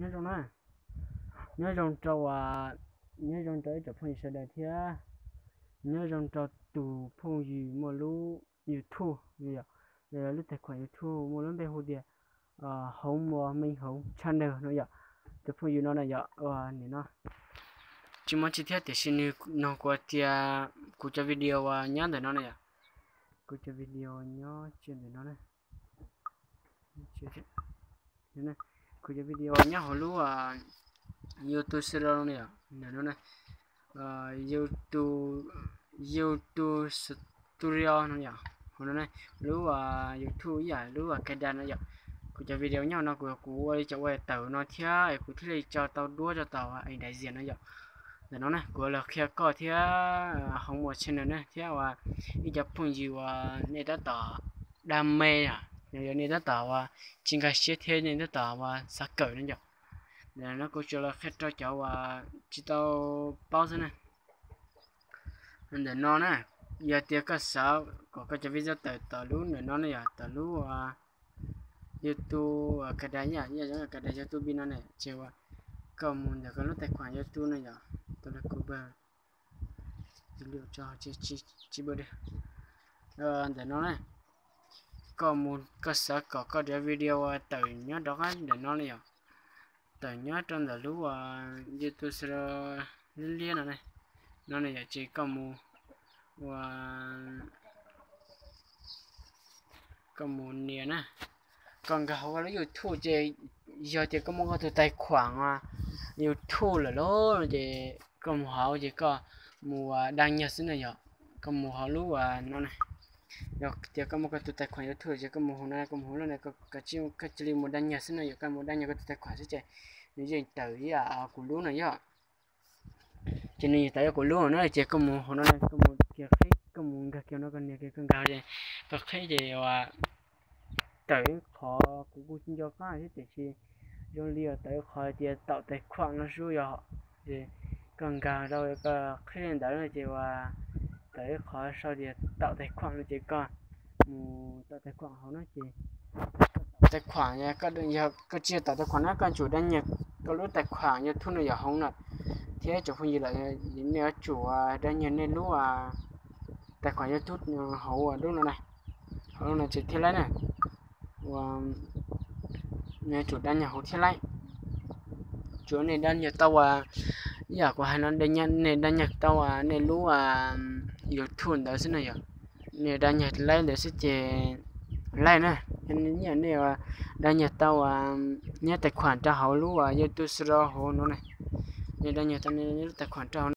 Nyob zoo na, nyob zoo rau, nyob zoo rau ib tsoom phooj ywg sawv daws thiab nyob zoo rau tus phooj ywg muaj lub YouTube no yom, los yog lub tais khuam YouTube muaj lub npe hu tias Hauv Muas Meej Hauv channel no yom. Tus phooj ywg no na yom, nim no tsis muaj tsi thiab tiam sis nws nug kuv tias kuv cov video uas nyob ntawm no na yom, kuv cov video nyob ntawm no, kuv cov video nyob hauv lub YouTube Studio no yom, ntawm no, YouTube, YouTube Studio no yom, hauv no ne, lub YouTube ib yam lub Kaidas no yom. Kuv cov video nyob no kuv, kuv ua li cov ua tawm no thiab es kuv thiaj li tso tau duab tso tau es daim ziam no yom. Ntawm no ne kuv los qhia koj thiab Hauv Muas channel ne thiab uas ib cov phooj ywg uas nej tab tom dag me, yog nej tab tom uas tsis nkag siab thiab nej tab tom uas xav kawm no yom. Ntawm no kuv tsuas los qhia rau cov uas tsis tau paub xwb na. Ntawm no na, yog tias koj xav kom koj cov video tawm tom lub ntawm no ne yom, tom lub YouTube Kaidas, yam zoo Kaidas YouTube no ne ces uas koj mus ntawm koj lub tais khuam YouTube no yom, tau li kuv npawg tsis npawg, ntawm no na, koj mus koj xav kom koj cov video uas tawm nyob rov qab ntawm no ne yom, tawm nyob rau ntawm lub uas YouTube Studio liab liab no ne, no ne yom, ces koj mus ua koj mus nias na, koj nkag hauv koj lub YouTube ces yog tias koj muaj koj tus tais khuam YouTube lawm lauj ces koj mus hauv ces koj mus dag nyag xwb na yom. Koj mus hauv lub uas no na, yog tias koj muaj koj tus tais khuam YouTube ces koj mus hauv no, koj mus hauv lub no, koj cia li mus dag nyag xwb no yom, koj mus dag nyag koj tus tais khuam xwb ces nws yeej tawm ib yam kuv lub no yom. Ces nws yeej tawm ib yam kuv lub no ces koj mus hauv no, koj mus kiag qhib, koj mus nkag kiag no, koj nias kiag koj nkag ces koj qhib ces tawm ib qho, kuv kuj tsis nco qab thiab tiam sis zoo li tawm ib qho tias taum tais khuam no xwb yog, ces koj nkag rau koj qhib li ntawd no ces uas tawm ib qho sau tias taum tais khuam no ces koj mus taum tais khuam hauv no ces tais khuam, yog koj tsis taum tais khuam na koj tsum dag nyag koj lub tais khuam YouTube no yom hauv no, thiab tsoom phooj ywg lawm nej yuav tsum dag nyag nej lub tais khuam YouTube hauv lub no na, hauv lub no ces thiaj laib na. Ua, nej yuav tsum dag nyag hauv thiaj laib. Tsuav nej dag nyag tau uas, ib yam kuv hais no, nej dag nyag tau uas nej lub YouTube ntawd xwb na yom. Nej dag nyag laib ntawd xwb ces laib na. Nej dag nyag tau uas nyiab tais khuam rau hauv lub uas YouTube Studio hauv no na. Nej dag nyag tau nej lub tais khuam rau hauv